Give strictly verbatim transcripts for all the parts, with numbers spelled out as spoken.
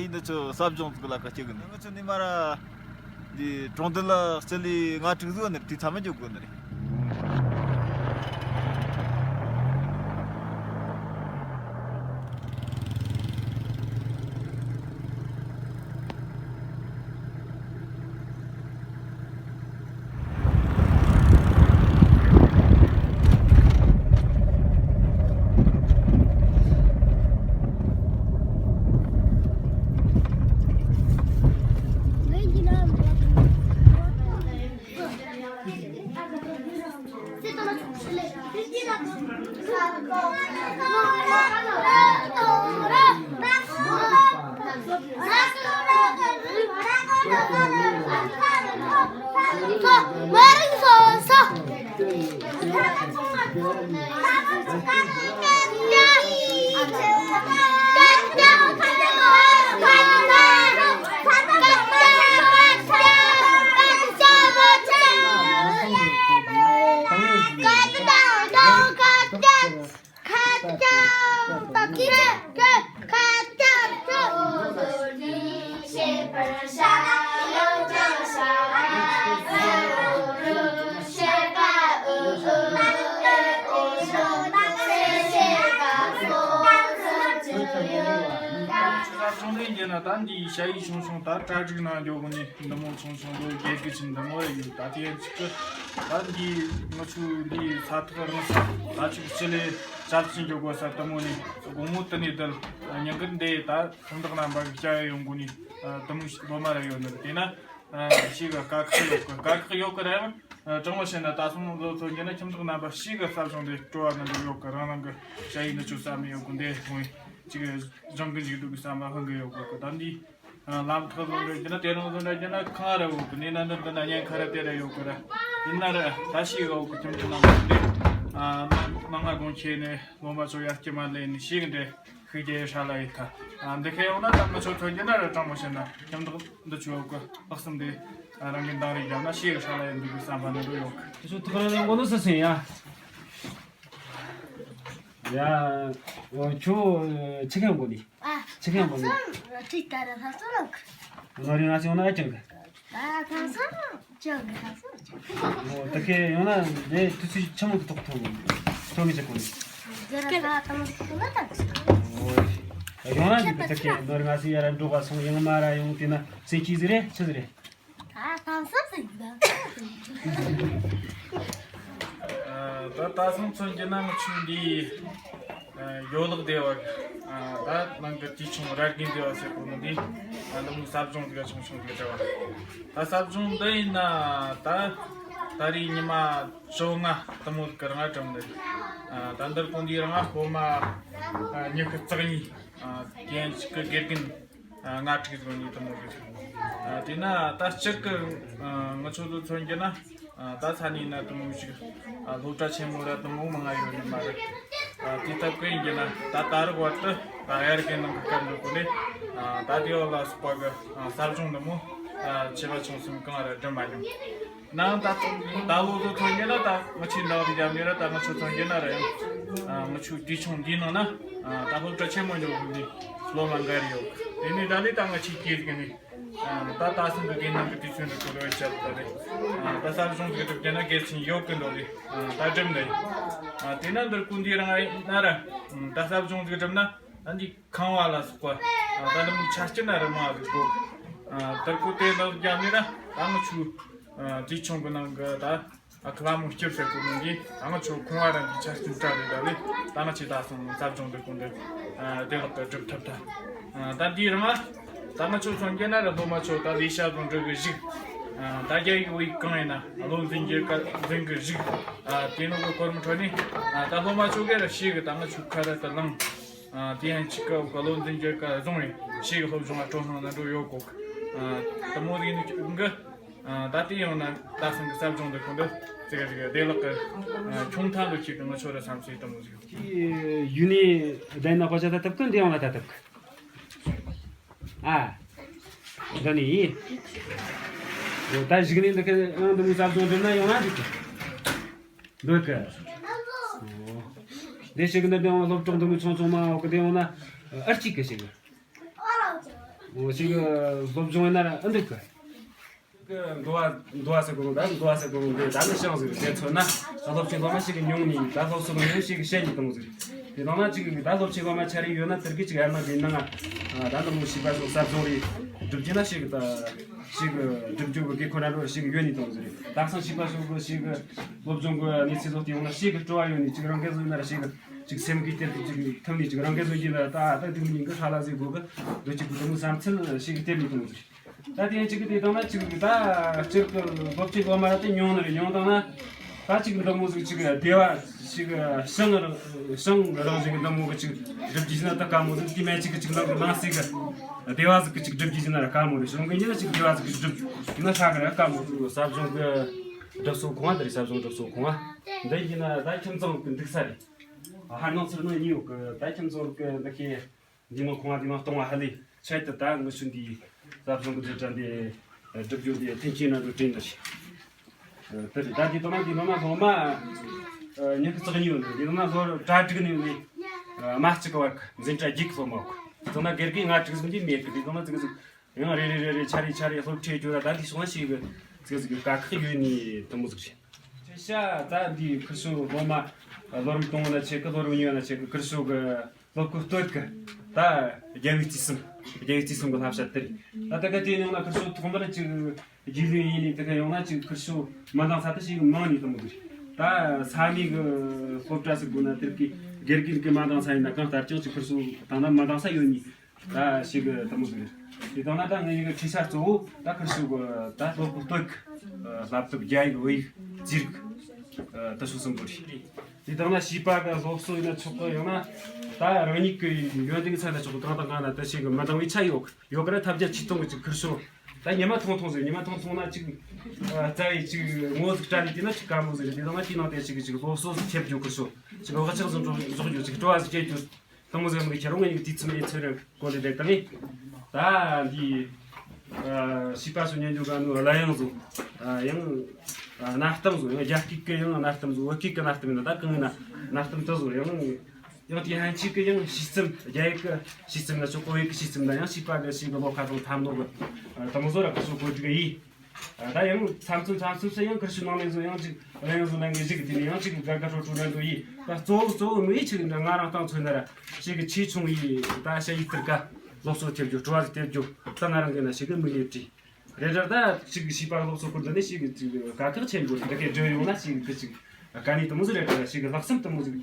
ཡིན་ན་ཆོ་ཟབ་སྦྱོང་ཟིག་ལ་ཁ་སྐྱེ་གི་ནི། ང་ཆོ་ནི་མ་ར་འདི་གྲོང་རྡལ་ལ་སྤྱི་ལེ་ལྔ་དྲུག་ཟིག་ནི་དེ་ཚང་མ་འཇོག་གི་ནི་རེད། ཆུང་ལས་འགྱེལ་ན་ད་འདི་ཞ་ཡི་ཆུང་ཆུང་ད་གྲ་སྒྲིག་ན་འགྱོ་གི་ནི་འདི་མོ་ཆུང་ཆུང་ལོ་བརྒྱད་དགུ་ཅན་འདི་མོ་ཡོད། ད་དེ་ཡན་ཆིག་གི་ད་འདི་ང་ཆུ་འདི་ས་ཐག་རིང་ས་ད་ཆིག་སྤྱི་ལེ་ཞབས་ཕྱི་འགྱོ་དགོས་ས་དེ་མོ་ནི་དགོང་མོ་དེ་ནས་དལ་ཉིན་དཀར་འདི་ད་ཁྱིམ་བདག་རྣམ་པ་གི་སྐྱ་ཡོང་གོ་ནི་དེ་མོ་ལོ་མ་ར་ཡོད་ནི་དེ་ན། ཨ། ཞིག་གི་དཀའ་ཁག་ཡོད་གི། དཀའ་ཁག་ཡོད་གི་ར་ཡང་། ཨ། དྲང་མོ་བཤད་ན་ད་སོང་ལོ་ཚོ་འགྱེལ་ན་ཁྱིམ་བདག་རྣམ་པ་ཞིག་གི་ས་ཞིང་དེ་སྤྲོ་བ་ནང་དུ་ཡོད་གི། རང་རང་གི་ཞ་ཡི་འདི་ཆོ་ས་མི་ཡོད་གི། འདི་ཧོང་ཅིག་གི་རང་གི་འཇིགས་སྡུག་གི་ས་མ་ཧང་གི་ཡོད་གི། ད་འདི། ཨ། ལམ་ཐག་ལོ་འདྲ་འགྱེལ་ན་དེ་རང་ལོ་འདྲ་འགྱེལ་ན་ཁང་ར་ཡོད་གི། ནི་ན་འདི་འདི་ན་ཉེན་ཁ་ར་དེ་ར་ཡོད་གི་ར། ཡིན་ན་ར་ད་ཞིག་གི་ཡོད་གི་ཁྱིམ་བདག་རྣམ་པ་འདི། ཨ། མ་མ་ང་དགོངས་ཆེ་ནས་ལོ་མ་ཚོ་ཡར་སྐྱེ་མ་ལེན་ནི་ཞིག་འདྲ། ཤུགས་རྒྱས་ཧྲ་ལ་ཡི་ཐ། ཨ། འདི་ཁ་ཡོང་ན་ད་ང་ཚོ་ཐོན་རྒྱུ་ན་ར་དྲང་མོ་བཤད་ན་ཁྱིམ་བདག་འདི་ཆོ་གི་ལྷག་བསམ་དེ་རང་གི་འདང་རེ་བརྒྱབ་ན་ཤེས་གི་ཧྲ་ལ་ཡི་འདུག་གི་བསམ་པ་ནི་རུ་ཡོད་གི། དེ་ཚོ་ཐག་རིང་རིང་གོ་ནོ་སུ་སེང་ཡ། ཡ། འོ་ཁྱོ་ཆི་ཁ་ཡོང་གོ་ནི། ཨ། ཆི་ཁ་ཡོང་གོ་ནི། ཁྲིད་ལྟ་ར་ལྷག་བསམ་ལོག་གི། ནོ་རིང་ང་སེང་ན་ཨ་ཅང་གི། ཨ། ལྷག་བསམ། ཅང་གི་ལྷག་བསམ། འོ་ད་ཁེ་ཡོང་ན་ནས་དུས་ཚོད་ཆི་མོ་གི་ཐོག་ཐོག་ཐོག་མི་ཆེ་གོ་ནི། རྒྱ་ར་ད་ཐང་ཐང་ན་ད། འོ་ཡོང་ན་ནི་ད་ཁེ་ནོར་ང་སི་ཡ་ར་འགྲོ་ག་སོང་ཡང་མ་ར་ཡོང་དེ་ན་སེ་ཅི་ཟི་རེད་ཆི་ཟི་རེད། ད་ཐང་སོ་ཟི་ད། ད་ད་སོང་ཚོན་གྱི་ནང་ཆུ་འདི། ཨ། ཡོ་ལག་སྡེ་བ། ཨ། ད་ནང་གི་དུས་ཆུང་ར་རྒན་སྡེ་བ་ཟེར་གོ་ནི་འདི། ཨ། འདི་མོ་ཟབ་སྦྱོང་འདི་ག་ཆུང་ཆུང་འདི་ག་བྲིས་པ། ད་ཟབ་སྦྱོང་འདི་ཡིན་ན་ད་ད་རེས་ཉི་མ་བཅོ་ལྔ་དེ་མོ་གི་རིང་ང་གྲུབ་འདི། ཨ། ད་འདིར་གོང་འདིའི་རིང་ང་སློབ་མ། ཨ། ཉི་ཤུ་རྩ་གཉིས། ཨ། དེ་ཡན་ཆིག་གི་དགེ་རྒན། ཨ། ལྔ་དྲུག་ཟིག་ནས་དེ་མོ་རེད། ཨ། དེ་ན་ད་སྤྱིར་གི། ཨ། ང་ཚོ་ཚོ་མཚོན་རྒྱུ་ན། ཨ། ད་ས་ནས་ན་དེ་མོ་ཞིག་ཨ། སློབ་གྲྭ་ཆེན་མོ་ར་དེ་མོ་མང་ང་ཡོད་ནི་མ་རེད། ཨ། དེ་ལྟ་བུ་ཡིན་རྒྱུ་ན་ད་ད་རག་བར་དུ་ད་ཡར་རྒན་ནང་གི་སྐབས་འགྲོ་གོ་ནས། ཨ། ད་དེ་བ་ལ་སོགས་པ་གི། ཨ། ཟབ་སྦྱོང་འདི་མོ། ཨ། ཆེ་བ་ཆུང་གསུམ་གང་ར་འགྲིམ་མ་མྱོང་། ནང་ད་ད་ལོ་ཚོ་མཚོན་རྒྱུ་ན་ད་ང་ཆོའི་འདང་རྒྱབ་ནས་ར་ད་ང་ཆོ་མཚོན་རྒྱུ་ན་ར་ཡང་། ཨ། ང་ཆོའི་དུས་ཆུང་འདིའི་ནང་ན། ཨ། ད་སློབ་གྲྭ་ཆེན་མོ་འགྲོ་གི་ནི་སློབ་མ་འགའ་རེ་ཡོད། དེ་ནས་ད་ལས་ད་ང་ཆོའི་སྐྱེས་གི་ནི། ཨ། ད་ད་སང་གི་རྒན་ནང་གི་དུས་ཚོད་འདི་ཚོ་རོལ་ཆ་ད་རེད། ཨ། ད་ཟབ་སྦྱོང་གི་སྒྲུབ་རྒྱུ་ན་གལ་ཆེན་ཡོད་གི་འདོད་རེད། ཨ། ད་སྒྲུབ་ནས། ཨ། དེ་ན་འདིར་ཀུན་འདི་རང་ཡིན་ན་ར། ཨ། ད་ཟབ་སྦྱོང་གི་སྒྲུབ་ན། ཨ། འདི་ཁང་བ་ལ་སོགས་པ། ཨ། ད་འདི་མོ་ཆ་རྐྱེན་ན་ར་མང་ཟིག་དགོས། ཨ། ད་ཀོ་དེ་འདི་རྒྱབ་ནས་ར་ད་ང་ཆོའི། ཨ། དུས་ཆུང་གི་ནང་གི་ད། ཨ། ཁ་ལ་མོ་སྐྱིབས་ཟེར་གོ་ནོ་འདི་ད་ང་ཆོ་ཁང་བ་ར་འདི་ཆ་རྐྱེན་བཀྲ་རེད། ད་ལས་ད་ང་ཆོས་ད་སོང་ཟབ་སྦྱོང་འདི་ཀུན་འདི། ཨ། བདེ་བླག་གི་སྒྲུབ་ཐུབ་ཐལ། ཨ། ད་འདིའི་རིང་ང་ད་ང་ཆོ་མཚོན་རྒྱུ་ན་ར་སློབ་མ་ཚོ་ད་ལས་བྱ་བཟོ་འབྲི་གི་བཞུགས། ཨ། ད་རྒྱ་ཡིག་བོད་ཡིག་གང་ཡིན་ན་བློ་འཛིན་རྒྱུ་ག་འཛིན་གི་བཞུགས། ཨ། དེ་ནོ་གི་སྐོར་མོ་ཁྲོད་ནས། ཨ། ད་སློབ་མ་ཚོ་གིས་ར་ཞེ་གི་ད་ང་ཆོའི་ཁ་ར་ད་ལངས། ཨ། དེ་ཡན་ཆིག་གི་བློ་འཛིན་རྒྱུ་ག་བཟུང་བས་ཞེ་གི་སློབ་སྦྱོང་ང་སྤྲོ་སྣང་ན་འགྲོ་ཡོད་གོ། ཨ། དེ་མོ་རིགས་ནི་གི། ཨ། ད་དེ་ཡོང་ན་ད་སང་གི་ཟབ་སྦྱོང་འདི་ཁོ་འདི་ཙི་ག་ཙི་ག་བདེ་བླག་གི། ཨ། ཁྱོང་ཐང་དུ་ཁྱེར་གི་ང་ཆོ་ར་བསམ་ཚུལ་དེ་མོ་ཟིག་ཡོད། ཡུལ་ནས་བསྡད་ན་དཔའ་ཆ་ད་ཐབས་ཀི་འདི་ཡོང་ན་ད་ཐབས་ཀི། ཨ། འདི་ནི་ཡིན། འོ། ད་གཞུག་ནས་འདི་གི་ཨང་འདི་མོ་ཟབ་སྦྱོང་འགྲིམ་ན་ཡོང་ན་འགྲིག་གི། འགྲིག་གི། འོ། འདི་ཞིག་ནི་འདི་ཡོང་སློབ་གྲོགས་འདི་མོ་ཆུང་ཆུང་མ་འོག་གི་འདི་ཡོང་ན་ཨར་གཅིག་གི་ཞིག་ཞིག་གི་སློབ་སྦྱོང་ཡིན་ན་ར་ཨེ་འདུག་གི། འདུལ་བ་འདུལ་བ་ཟེར་གོ་ནོ་ད་འདུལ་བ་ཟེར་གོ་ནོ་འདི་ད་ནི་ཤང་ཟིག་རེད། དེ་མཚོན་ན་ད་སློབ་ཆེན་སློབ་མ་ཞིག་གི་མྱོང་ནས་ད་སློབ་གསོ་གི་མྱོང་ཞིག་གི་བཤད་ནས་གཏོང་ཟིག་རེད། དེ་ནང་ན་ཅིག་ད་སློབ་ཆེན་སློབ་མ་ཆ་རེ་ཡོད་ན་དེར་གི་ཅིག་ཡར་ན་དེ་ནང་ད་ནི་མོ་ཤེས་པ་སོགས་ཟབ་སྦྱོང་རེ་སྒྲུབ་རྒྱུ་ན་ཞིག་ད་ཞིག་སྒྲུབ་རྒྱུ་གི་དགོས་མཁོ་ན་རོ་ཞིག་ཡོད་ནས་གཏོང་ཟིག་རེད། ད་སང་ཤེས་པ་སོགས་གི་ཞིག་སློབ་སྦྱོང་གི་གནས་ཚུལ་ལོ་དེ་ཡོང་ན་ཞིག་སྤྲོ་བ་ཡོད་ནས་ཅིག་རང་འགན་བཟོ་ཡིན་ན་ར་ཞིག་ཅིག་སེམས་གི་དེར་གི་ཅིག་ཐུབ་ནས་ཅིག་རང་འགན་བཟོ་རྒྱུ་ན་ད་ད་དུས་མི་ཉིན་གི་ཧྲ་ལ་ཟིག་དགོས་གི་འདོད་ཀྱི་གི་དུ་མོ་བསམ་ཚུལ་ཞིག་གི་སྟེར་ནས་གཏོང་ཟིག་རེད། ད་དེ་ཡང་གཅིག་གི་དེ་དང་ན་གཅིག་གི་ད་སྤྱིར་གི་སློབ་ཆེན་སློབ་མ་ར་དེ་ཉུང་ནི་རེད། ཉུང་དང་ན་ད་གཅིག་གི་འདི་མོ་ཟིག་གཅིག་གི་སྡེ་བ་ཞིག་ཤང་ཤང་རང་བཞིན་གི་འདི་མོ་གི་གཅིག་སྒྲུབ་རྒྱུ་ཟིན་ན་ད་དཀའ་མོ་ཟིག་དེ་མེད་གཅིག་གི་གཅིག་ནང་གི་ནང་སྲིད་གི་སྡེ་བ་ཟིག་གི་གཅིག་སྒྲུབ་རྒྱུ་ཟིན་ན་ར་དཀའ་མོ་རེད། གཞུང་གི་ཡིན་ན་གཅིག་སྡེ་བ་ཟིག་གི་སྒྲུབ་ཡིན་ན་ཧྲ་གི་ར་དཀའ་མོ། ཟབ་སྦྱོང་གི་སྒྲུབ་སོ་ཁང་བ་འདི་རེད། ཟབ་སྦྱོང་སྒྲུབ་སོ་ཁང་བ་འདི་ཡིན་ན་ད་ཁྱིམ་ཚང་གི་འདུག་ས་རེད། ཧར་ནང་ཚུར་ནང་གཉིས་ཡོད་གི། ད་ཁྱིམ་ཚང་གི་འདི་ཁའི་འདི་མོ་ཁང་བ་འདི་མོ་གཏོང་བ་ཧ་ལས་ཆེད་དུ་ད་ངི་ཤུན་འདི་ཟབ་སྦྱོང་གི་འཛིན་གྲྭ་འདི་སྒྲུབ་རྒྱུ་འདི་མཐུན་རྐྱེན་ནང་དུ་བྲིས་ནི་རེད། དེ་རེད། ད་འདི་དང་ན་འདི་ནང་ན་སློབ་མ་ཉི་ཤུ་རྩ་གཉིས་ཡོད་ནི། འདི་ནང་ན་ལོ་གྲྭ་དྲུག་ནས་ནི་དམའ་གཅིག་གི་བར་གི་འཛིན་གྲྭ་བརྒྱད་གི་སློབ་མ་ཡོད་གི། དེ་ནང་ན་སྒེར་གི་ང་དྲུག་ཟིན་གྱི་མེད་གི། འདི་ནང་ན་ཙི་གི་ཟིག་ཡང་རེ་རེ་རེ་རེ་ཆ་རེ་ཆ་རེ་སློབ་ཁྲིད་རྒྱུ་ར་ད་འདི་སོང་ན་ཞིག་གི་ཙི་གི་ཟིག་གི་དཀའ་ཁག་ཡོད་ནི་དེ་མོ་ཟིག་རེད། ཆེ་ཤ་ད་འདི་ཁིར་ཤོ་སློབ་མ་ལོ་རིམ་དང་པོ་ན་ཆེ་གི་ལོ་རིམ་གཉིས་པ་ན་ཆེ་གི་ཁིར་ཤོ་གི་སློབ་གི་སྟོད་གི་ད་རྒྱལ་བའི་རྩིས་གསུམ་རྒྱལ་བའི་རྩིས་གསུམ་གི་བསླབ་བྱ་དེ་རེད། ད་ད་ག་དེ་ཡོང་ན་ཁིར་ཤོ་ཐོག་མར་ཅིག་རྒྱུས་ལོན་ཡིན་ནི། དེ་ག་ཡོང་ན་ཅིག་ཁིར་ཤོ་མི་འདང་ས་ད་ཞིག་མང་ནི་དེ་མོ་དེ་རེད། ད་ས་གནས་གི་སློབ་གྲྭ་ཟིག་དགོས་ན་དེར་གི་སྒེར་གི་གི་མི་འདང་ས་ཡིན་ན་གང་ལྟར་ཀྱང་ཅིག་ཁིར་ཤོ་ད་ན་མི་འདང་ས་ཡོད་ནི། ད་ཞིག་གི་དེ་མོ་ཟིག་རེད། དེ་དང་ན་ད་ངའི་གི་ཁྲིད་ས་གཙོ་བོ་ད་ཁིར་ཤོ་གི་ད་སློབ་གི་སྟོད་གི་བསླབ་དེབ་རྒྱ་ཡིག་བོད་ཡིག་རྩིས་རིག་ད་ཤོ་གསུམ་པོ་རེད། དེ་དང་ན་བྱིས་པ་གི་སློབ་གསོ་ཡིན་ན་ཆོག་གི། ཡང་ན་ད་རང་ཉིད་གི་ཡོན་ཏན་གི་ཚད་ན་ཆོག་གི། གང་དང་གང་ན་ད་ཞིག་གི་མི་འདང་བའི་ཆ་ཡོད་གི། ཡོད་གི་ར་ཐབས་བརྒྱ་ཇུས་སྟོང་གི་ཅིག་ཁིར་ཤོ་ད་ཉི་མ་ཐུང་ཐུང་ཟིག་ཉི་མ་ཐུང་ཐུང་ན་ཅིག་རྩ་བའི་ཅིག་ངོ་ཟིག་བཀྲ་ནས་དེ་ན་ཅིག་དཀའ་མོ་ཟིག་རེད། དེ་དང་ན་དེ་ནང་དེ་ཞིག་གི་ཅིག་སློབ་གསོ་ཟིག་ཐེབས་རྒྱུ་ཁིར་ཤོ་ཅིག་བག་ཆགས་ཟིག་འཇོག་རྒྱུ་ཅིག་སྤྲོ་བ་ཟིག་སྐྱེ་རྒྱུ། དེ་མོ་ཟེར་མི་ཁྱེད་རང་ངས་དུས་ཚོད་མེད་ཚོད་རེ་གོ་ལེ་རེད་དང་ངས། ད་འདི་བྱིས་པ་ཚོ་ཉན་རྒྱུ་ག་ནོ་གླུ་དབྱངས་བཟོ། ཡང་གནའ་གཏམ་བཟོ། ཡང་རྒྱ་སྐད་ཀྱི་ཡང་གནའ་གཏམ་བཟོ། བོད་སྐད་ཀྱི་གནའ་གཏམ་ཡིན་ན་ད་གང་ཡིན་ན་གནའ་གཏམ་དུ་བཟོ། ཡང་ཡང་དེ་ཕན་ཆད་ཀྱི་ཡང་ཤེས་ཚིམ། རྒྱ་ཡིག་གི་ཤེས་ཚིམ་ན་ཆོག་གོ། བོད་ཡིག་གི་ཤེས་ཚིམ་ན་ཡང་བྱིས་པ་གི་ཞིག་གི་བློ་ཁ་དང་ཐབས་ནོར་གི་དེ་མོ་བཟོ་ར་ཁ་སོ་གོ་སྒྲིག་ཡིས། ད་ཡང་མཚམས་མཚམས་མཚམས་མཚམས་སུ་ཡང་ཁིར་ཤོ་ནང་ནས་བཟོ། ཡང་ཅིག་རེ་ཡང་བཟོ་ན་ངེས་ཅིག་དེ་ནས་ཡང་ཅིག་དགའ་དགའ་སྤྲོ་སྤྲོ་འདྲ་འདྲ་ཡིས། ད་གཙོ་བོ་གཙོ་བོ་དམིགས་ཡུལ་ཅིག་ཡིན་ན་ང་རང་སྟེང་མཚོན་ན་ར་ཞིག་གི་ཆེ་ཆུང་ཡིས་ད་ཞ་ཡིས་ལྟར་ཀ་སློབ་གསོ་ཐེབས་རྒྱུ། སྤྲོ་བ་ཟིག་ཐེབས་རྒྱུ་ད་ང་རང་གི་ན་ཞིག་གི་དམིགས་ཡུལ་བྲིས་རེད། ར་ད་ཞིག་གི་བྱིས་པ་སློབ་གསོ་སྐོར་འདི་ནས་ཞིག་གི་ཅིག་དཀའ་ཁག་ཆེན་པོ་འདི་གའི་བརྗོད་ཡོང་ན་ཞིག་གི་ཅིག་དཀའ་གནད་དེ་མོ་ཟིག་རེད། ད་ཞིག་གི་ལྷག་བསམ་དེ་མོ་ཟིག་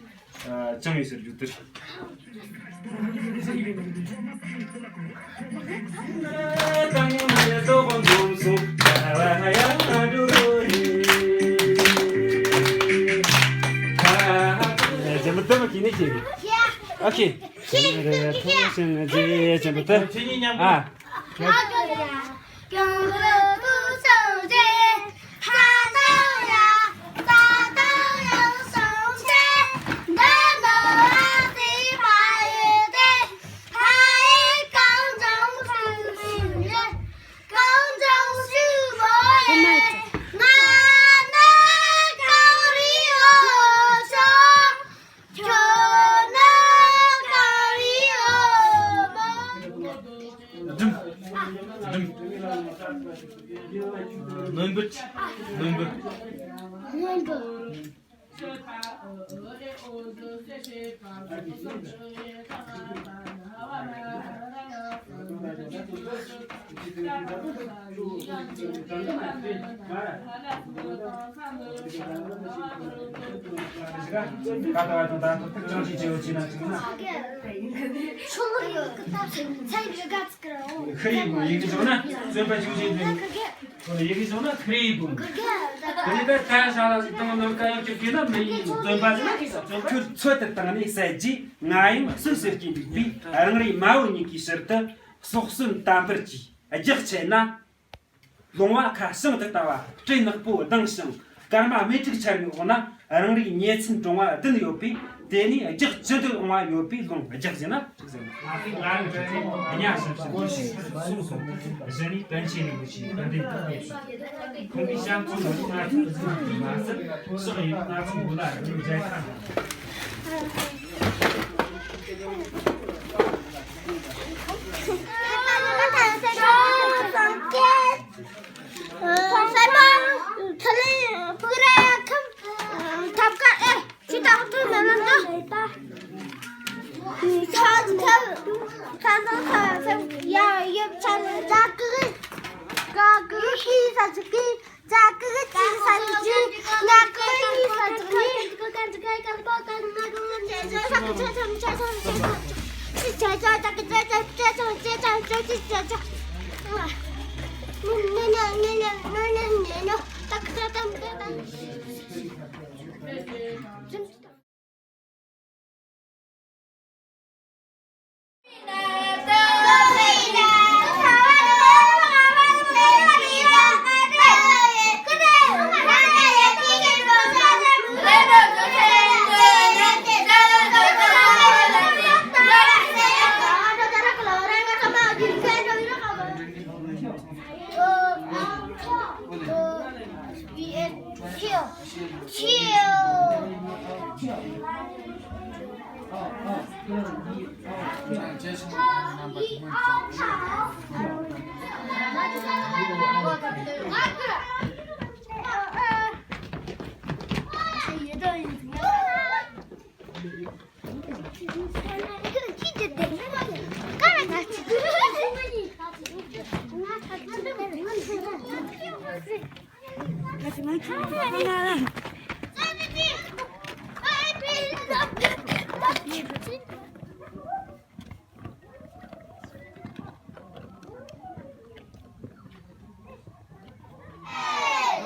ཅང་ཡོད་ཟེར་རྒྱུ་དེ་རེད། ཨོ་ཁེ། སྒྲུབ། སྒྲུབ། ནོན་པར། ནོན་པར། ཁི་རི་བོ་ཡི་གེ་བཟོ་ན་བརྩོན་པ་ཅུང་ཟད་དེ། ཁོ་ལ་ཡི་གེ་བཟོ་ན་ཁི་རི་བོ། དེ་ནས་ད་ད་ཤ་ལ་ཟིག་དང་ནམ་མཁའ་ཡང་ཁྱོད་གིས་ན་མི་ཡིན། བརྩོན་པ་ཟིག་ན་གིས་ས་བརྩོན་པ། ཁྱོད་ཚོད་དུ་བཏང་ནས་བསད་རྗེས་ང་ཡང་སུན་གསོན་གྱིས་འདུག་པས། རང་རེའི་མ་བུ་གཉིས་ཀྱི་ཕྱིར་དུ་སྲོག་གསོན་དམ་པར་གྱིས། རྒྱགས་ཆེ་ན། ལོང་བ་ཁ་བྱང་དུ་ལྟ་བ་སྤྲེལ་ནག་པོ་ལྡིང་ཞིང་སྐར་མ་མེ་དྲུག་འཆར་བའི་འོག་ན་རང་རེའི་ཉེ་ཚན་གྲོང་བ་བདུན་ཡོད་པས། དེ་ནས་རྒྱགས་ཅི་འདོད་འོང་བ་ཡོད་པས་ལོང་རྒྱགས་ཟེར་ན་ཁྲིག་ཟེར་ན། ཨ་ཕས་ང་རང་ཁྲིད་དེ་གཉའ་ཞིབ་ཞིབ་ཀྱིས་གསུངས་སོ། གཞི་ནས་པཎ་ཆེན་རིན་པོ་ཆེའི་སྐུ་མདུན་དུ་ཕེབས་སོ། ཁོང་གིས་བྱམས་སྐྱོང་ནོར་སྣ་ཚོགས་ཀྱིས་མ་ཟད་ཕྱག་གཡས་སྣ་ཚོགས་འབུལ་ལ་རིགས་མཇལ་ཁ་གནང་། ཐོང་སེ་མ། ཁ་ལེ་ཕུག་ར་ཁམ། ཐབ་ཀ་ཨེ། ཅི་ད་ཐུ་མེ་ལན་ད། ཁ་ཁ་ཁ་ཁ་ཁ་ཡ་ཡབ་ཆ་ནེ་ཛ་ཀི་ཀི། ཀ་ཀི་ཀི་ས་ཅི་ཀི། ཛ་ཀི་ཀི་ཅི་ས་ཅི་ཀི། ཉ་ཀི་ཀི་ཉི་ས་ཅི་ཉི།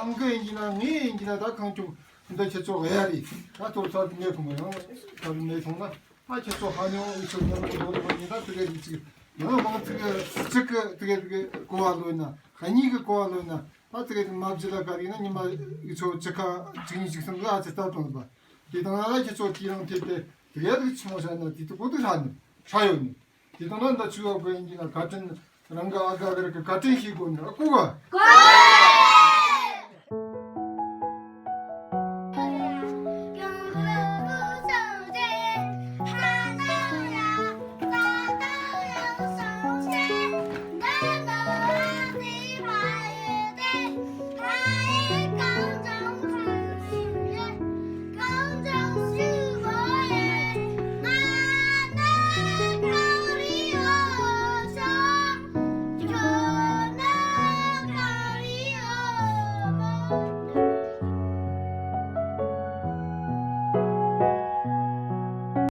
རང་གི་ཡིན་གྱི་ན་ངའི་ཡིན་གྱི་ན་ད་གང་བྱུང་འདི་ཁྱེད་ཚོ་ཡ་རེད། ད་ཐོག་ཚར་དུ་ངས་ཁོ་མོ་ཡང་ད་ལུ་མེད་སོང་ན། ཨ་ཁྱེད་ཚོ་ཧ་ཉོ་འུ་ཚོ་ཉོ་གི་ལོ་ལོ་ཡིན་ད་དེ་གའི་རིགས་ཅིག་ཡང་མང་ཅིག་གཅིག་གི་དེ་གའི་དེ་གའི་གོ་བ་ལོན་ན་ཧ་གཉིས་ཀྱི་གོ་བ་ལོན་ན་ཨ་དེ་གའི་མ་བརྗེད་ལ་ག་རིགས་ན་ཉི་མ་འུ་ཚོ་གཅིག་ཁ་གཅིག་གཉིས་གཅིག་གསུམ་གི་ཨ་ཅེ་ལྟ་དང་པ་དེ་དང་ཨ་ཁྱེད་ཚོ་དེ་རང་ཐེབས་ཏེ་དེ་གའི་རིགས་ཆི་མོ་བྱ་ན་དེ་དུ་གོ་དུ་ཧྲ་ནི་ཧྲ་ཡོད་ནི། དེ་དང་ན་འདི་ཆུ་བ་གོ་ཡིན་གྱི་ན་བཀའ་དྲིན་རང་གི་ཨ་ག་ག་ར་གི་བཀའ་དྲིན་ཤེས་དགོས་ནི་ཨ་ཀུ་ག